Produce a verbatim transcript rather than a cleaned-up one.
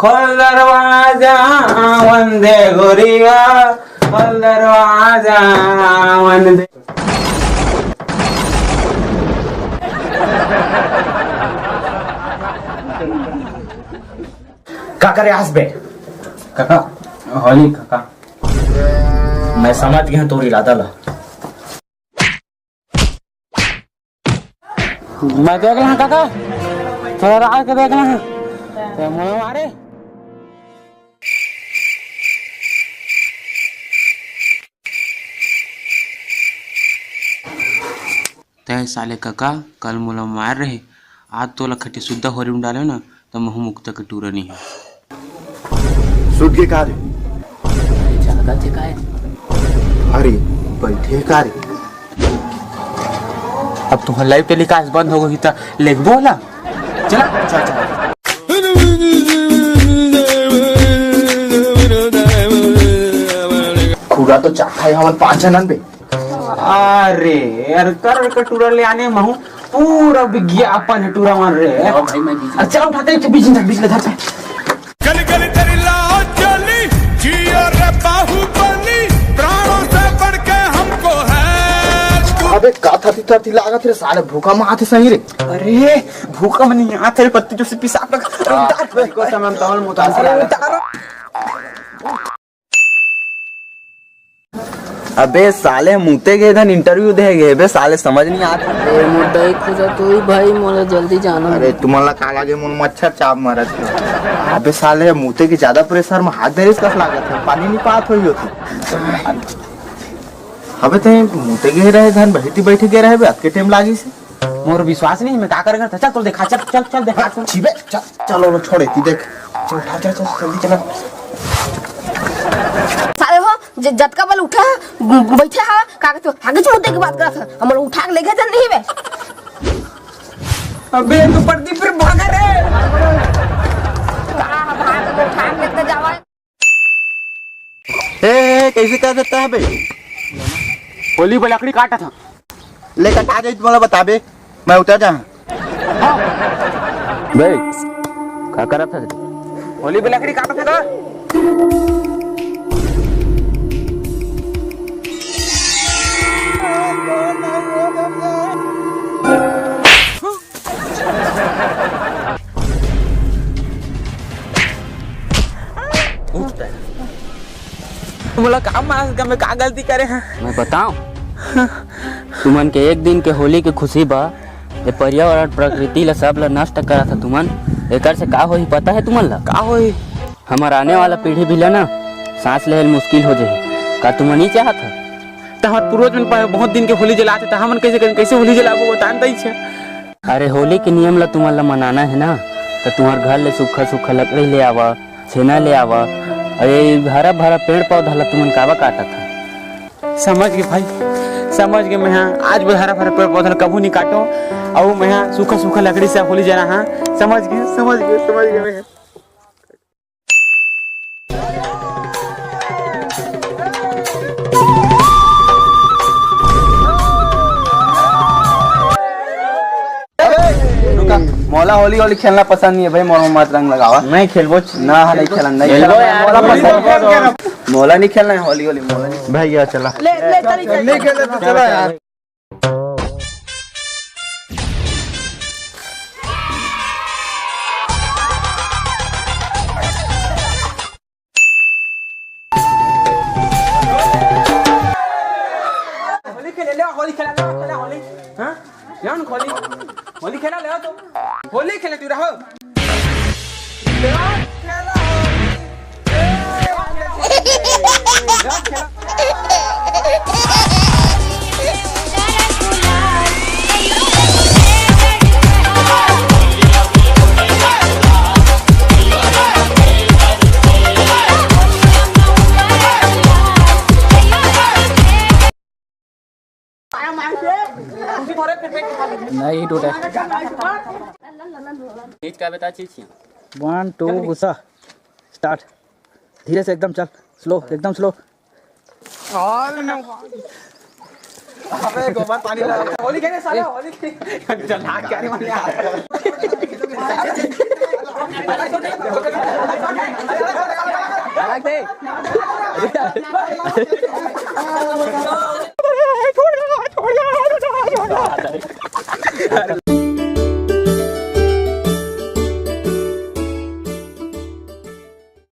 खोल दरवाजा, वंदे गोरिया, खोल दरवाजा, वंदे। का करे आस बे? काका, होली काका। मैं समझ गया तोर इरादा ला। मैं देख लहा काका, थोड़ा रात के देख लहा। ते मोला मारे। तय साले काका, कल मोला मार रहे, आज तोला खटी सुद्धा होरी में डाले ना, त महू मुक्ता के टूरा नहीं है। सुत के का रे? जागत हे का हे? अरे, बैठे का रे? अब तुहर live telecast बंद हो गई त लेगबो ला? चला, चल, चल। पूरा तो चाखा है हमन पाँच जनन बे। अरे यार, कर के टूरा ले आने महू पूरा विज्ञापन है टूरा मार रे। हाँ भाई, मैं बीच में। अच्छा, उठा दे, बीच में, बीच में धर। गली गली तेरी लाल जली, जियो रे बाहुबली, प्राणों से बढ़ के हमको है तू। अबे का थरथी थरथी लागत रे साले, भूखा माथे सही रे। अरे भूखा मन नहीं आते रे, पत्ती जो से पेशाब लगा। हाँ, उतार। को समय तमल मुतान से अरे लगा। उतार। अबे साले, मुते गे धन interview दे गे बे साले, समझ नहीं आत। ए, मोर दई खुजा तो ही भाई, मोला जल्दी जाना। अरे तुमन ला का लागे, मोर मच्छर चाब मारत हे। अबे साले, मुते के ज्यादा pressure में हाथ धरिस कस लागत हे, पानी नहीं पात होई होती। अबे ते मुते गे रहे धन, बहिती बैठ गे रहे बे, अतके time लागिस। मोर विश्वास नहीं, मैं का कर करता। चल, तो देखा, चल, चल, चल, देखा, चल। छी बे, चल, चल, वो छोड़े, ती देख। चल, उठा, चल, चल, जल्दी चला। साले हो, ज-, जतका बल उठा, बैठे हा, का कहते हो, आगे मुद्दे की बात करत है। हमर उठा के ले गए थे, नहीं बे। अबे, तो पड़ती फिर भागा रे। कहाँ भाग, उठा के लेते जावा। ए, ए, ए, कैसे कर सकता है बे? होली पे लकड़ी काटा था। ले कटा जाई, तुम्हारा बताबे, मैं उतर जा। बे, का करत है? होली पे लकड़ी काटा था का? उठ बे। मोला का मालूम का मैं का गलती करे हंव? मैं बताऊं? तुमन के एक दिन के होली के खुशी बा, ये पर्यावरण प्रकृति ला सब ला नष्ट करत हा तुमन। एकर से का होही पता है तुमन ला? का होही? हमर आने वाला पीढ़ी भी ला ना सांस लेहल मुश्किल हो जाही। का तुमन नहीं चाहत हा? त हमर पूर्वज मन पह-, बहुत दिन के होली जलात हे, त हमन कैसे करें, कैसे होली जलाबो, बता न दई छे। अरे, होली के नियम ला तुमन ला मनाना हे ना, त तुंहर घर ले सूखा सूखा लकड़ी ले आवा, छेना ले आवा। अरे, हरा भरा पेड़ पौधा ला तुमन काबर काटत हा? समझ गे भाई, समझ गे। मैं हा आज बर हरा भरा पेड़ पौधा ला कभू नहीं काटों, अउ मैं हा सूखा सूखा लकड़ी से होली जलाहां। समझ गे, समझ गे, समझ गे मैं हा। अबे, रुका। मोला होली होली खेलना पसंद नहीं है भाई, मोर में मत रंग लगावा। नहीं खेलबो। ना, नहीं खेलन, नहीं खेलबो खेलना, यार, मोला होली पसंद नहीं। मोला नहीं खेलना है होली होली, मोला नहीं। भैया चला। ले, ले, चल, चल। नहीं खेले तो चला यार। होली खेले, ले, होली खेला, ले, खेला होली। हाँ? जान होली, होली खेला, ले तो। होली खेले तू रहो। नहीं टूटे। चीज का बता, चीज छिया। One, two, गुस्सा। Start। धीरे से एकदम चल, slow, एकदम slow। अबे गोबर पानी ला। होली खेले साला, होली खेले। चल, हाथ क्या रे, मार यार।